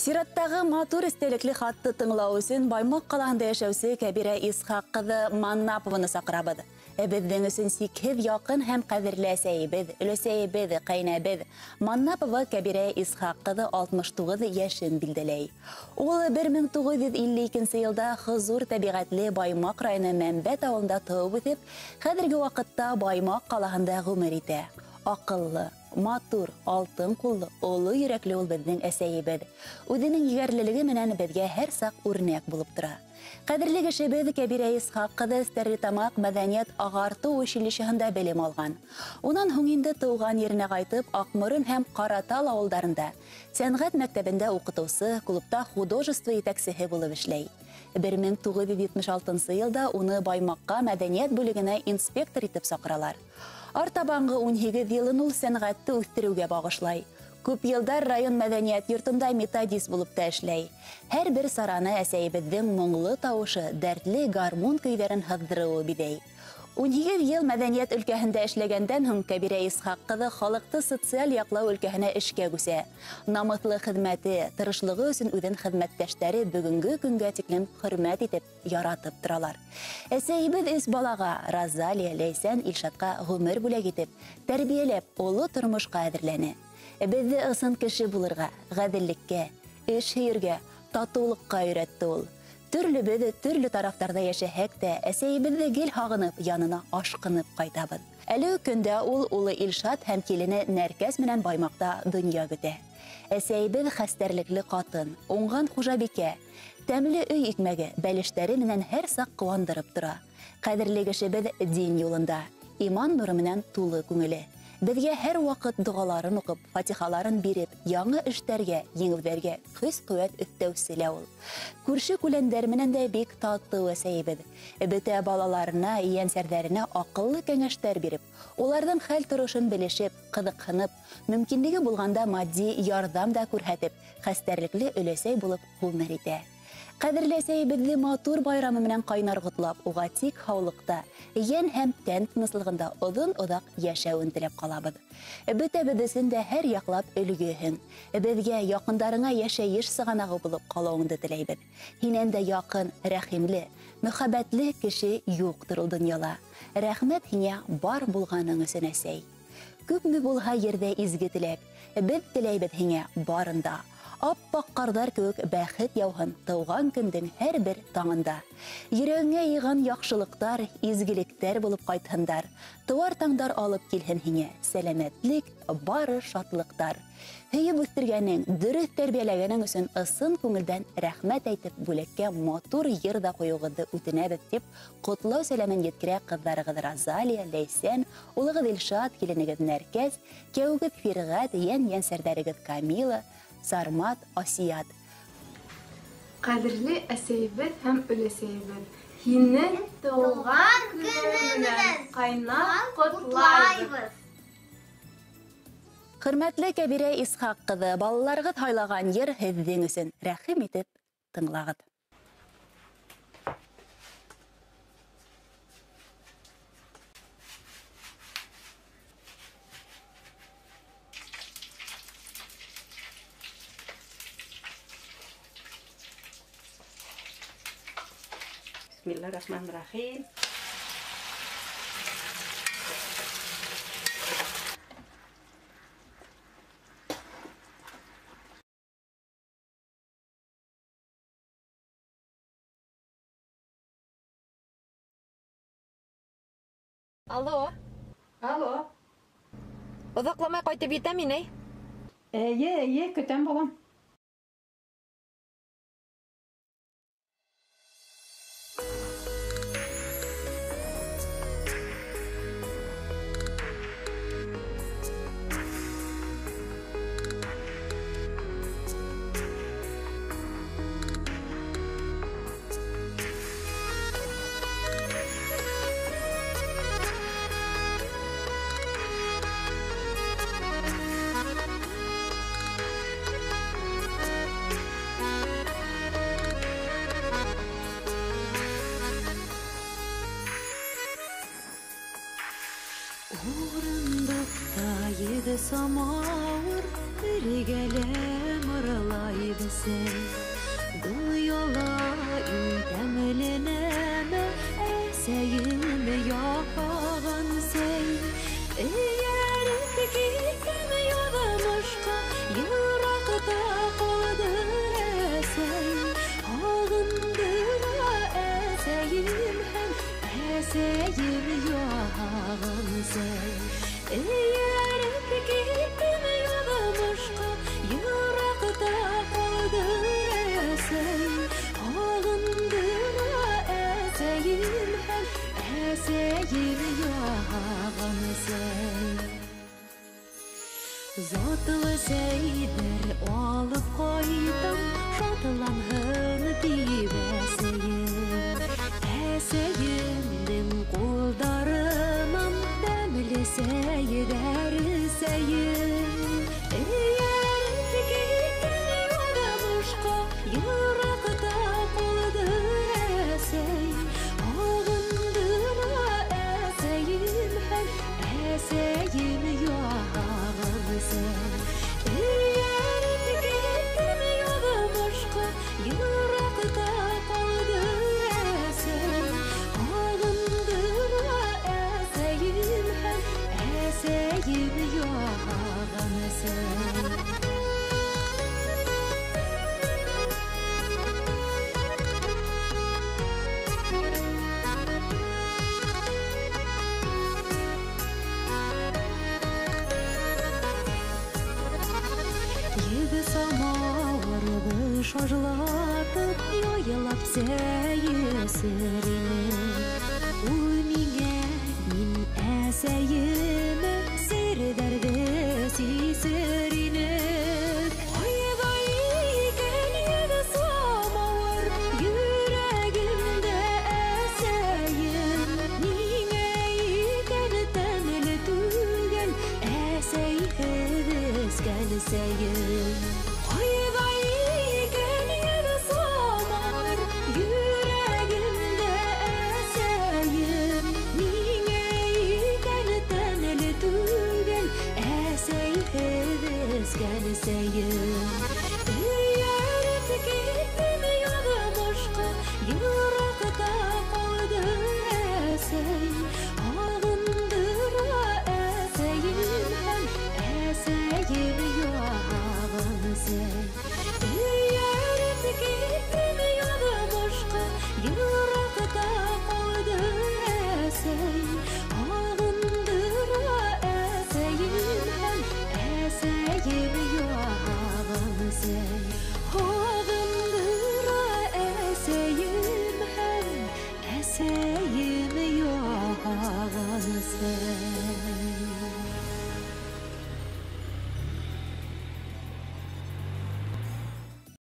Сираттағы матур эстәлекле хатты тыңлау өсөн Баймаҡ ҡалаһында йәшәүсе Кәбирә Исхаҡ ҡыҙы Маннапованы саҡырабыҙ. Беҙҙең өсөн сикһеҙ яҡын һәм ҡәҙерле әсәйебеҙ, өләсәйебеҙ, ҡәйнәбеҙ Маннапова Кәбирә Исхаҡ ҡыҙы 69 йәшен билдәләй. Ул 1952 йылда хозур тәбиғәтле Баймаҡ районы Мәмбәт ауылында тыуып үҫеп, хәҙерге ваҡытта Баймаҡ ҡалаһында ғүмер итә. Аҡыллы, матур, алтын ҡуллы, оло йөрәкле ул беҙҙең әсәйебеҙ. Үҙенең егәрлелеге менән беҙгә һәр саҡ үрнәк булып тора. Ҡәҙерле кешебеҙ Кәбирә Исхаҡ ҡыҙы Стәрлетамаҡ мәҙәниәт ағартыу училищеһында белем алған. Унан һуң инде тыуған еренә ҡайтып, Аҡморон һәм Ҡаратал ауылдарында сәнғәт мәктәбендә уҡытыусы, клубта художество етәксеһе булып эшләй. 1976 йылда уны Баймаҡҡа мәҙәниәт бүлегенә инспектор итеп саҡыралар. Артабанғы 18 йылын ул сәнғәтте үҫтереүгә бағышлай. Күп йылдар район мәҙәниәт йортонда методист булып та эшләй. Һәр бер сараны әсәйебеҙҙең моңло тауышы, дәртле гармун көйҙәрен һыҙҙырыуы биҙәй. 18 йыл мәҙәниәт өлкәһендә эшләгәндән һуң Кәбирә Исхаҡ ҡыҙы халыҡты социаль яҡлау өлкәһенә эшкә күсә. Намыҫлы хеҙмәте, тырышлығы өсөн үҙен хеҙмәттәштәре бөгөнгө көнгә тиклем хөрмәт итеп, яратып торалар. Әсәйебеҙ өс балаға Розалия, Ләйсән, Илшатҡа ғүмер бүләк итеп, тәрбиәләп, оло тормошҡа әҙерләне. Беҙҙе ысын кеше булырға, ғәҙеллеккә, эш һөйөргә, татыулыҡҡа өйрәтте ул. Төрлөбөҙ төрлө тарафтарҙа йәшәһәк тә, әсәйебеҙҙе гел һағынып, янына ашҡынып ҡайтабыҙ. Әле көндә ул улы Илшат һәм килене Нәркәс менән Баймаҡта донъя көтә. Әсәйебеҙ хәстәрлекле ҡатын, уңған хужабикә, тәмле өй икмәге, бәлештәре менән һәр саҡ ҡыуандырып тора. Ҡәҙерле кешебеҙ дин юлында, иман нуры менән тулы күңеле. Беҙгә һәр ваҡыт доғаларын уҡып, фатихаларын биреп, яңы эштәргә, еңеүҙәргә көс-ҡеүәт өҫтәүсе лә ул. Күрше күләндәр менән дә бик татыу әсәйебеҙ. Бөтә балаларына, ейәнсәрҙәренә аҡыллы кәңәштәр биреп, уларҙың хәл торошон белешеп, ҡыҙыҡһынып, мөмкинлеге булғанда матди ярҙам да күрһәтеп, хәстәрлекле өләсәй булып ғүмер итә. Ҡәҙерле әсәйебеҙҙе матур байрамы менән ҡайнар ҡотлап, уға тик һаулыҡта, йән һәм тән тыныслығында оҙон-оҙаҡ йәшәүен теләп ҡалабыҙ. Бөтәбеҙ өсөн дә һәр яҡлап өлгөһөң. Беҙгә яҡындарыңа йәшәйеш сығанағы булып ҡалыуыңды теләйбеҙ. Һинән дә яҡын, рәхимле, мөхәббәтле кеше юҡтыр ул донъяла. Рәхмәт һиңә бар булғаның өсөн, әсәй. Күпме булһа ерҙә изге теләк, беҙ теләйбеҙ һиңә барында. Аппаҡ ҡарҙар кеүек бәхет яуһын тыуған көндөң һәр бер таңында. Йөрәгеңә йыйған яҡшылыҡтар, изгелектәр булып ҡайтһындар. Тыуар таңдар алып килһен һиңә сәләмәтлек, бары шатлыҡтар. Һөйөп үҫтергәнең, дөрөҫ тәрбиәләгәнең өсөн ысын күңелдән рәхмәт әйтеп, бүләккә матур йыр ҙа ҡуйыуығыҙҙы үтенәбеҙ, тип ҡотлау сәләмен еткерә ҡыҙҙарығыҙ Розалия, Ләйсән, улығыҙ Илшат, киленегеҙ Нәркәс, кәүегеҙ Фирғәт, йән-йәнсәрҙәрегеҙ Камила, Сармат, Асият. Ҡәҙерле әсәйебеҙ һәм өләсәйебеҙ, һине тыуған көнө менән ҡайнар ҡотлайбыҙ. Хөрмәтле Кәбирә Исхаҡ ҡыҙы, балаларығыҙ һайлаған йыр һеҙҙең өсөн. Рәхим итеп тыңлағыҙ. Bismillahirrahmanirrahim. Алло. Алло. Оҙаҡламай ҡайтып етәм, инәй. Эйе, эйе, көтәм, балам. Урындыҡта еҙе самауыр, бергәлә мырлайбыҙ әсәй. Донъяла иң тәмле нәмә әсәйем яһаған сәй. Эйәреп киттем яҙмышҡа, йыраҡта ҡалды әсәй. Һағындыра әсәйем һәм әсәйем яһаған сәй. Эйәреп киттем яҙмышҡа, йыраҡта ҡалды әсәй. Һағындыра әсәйем һәм әсәйем яһаған сәй. Затлы сәйҙәр алып ҡайтам, шатланһын тип әсәйем. Әсәйемдең ҡулдарынан тәмле сәйҙәр эсәйем. Эйәреп киттем яҙмышҡа, йыраҡта ҡалды әсәй. Һағындыра әсәйем һәм әсәйем яһаған сәй. Эйәреп киттем яҙмышҡа, йыраҡта ҡалды әсәй. Һағындыра әсәйем һәм әсәйем яһаған сәй. Еҙ самауырҙы шажлатып, яйлап сәй эсер инем. Ул миңә, мин әсәйемә серҙәрҙе сисер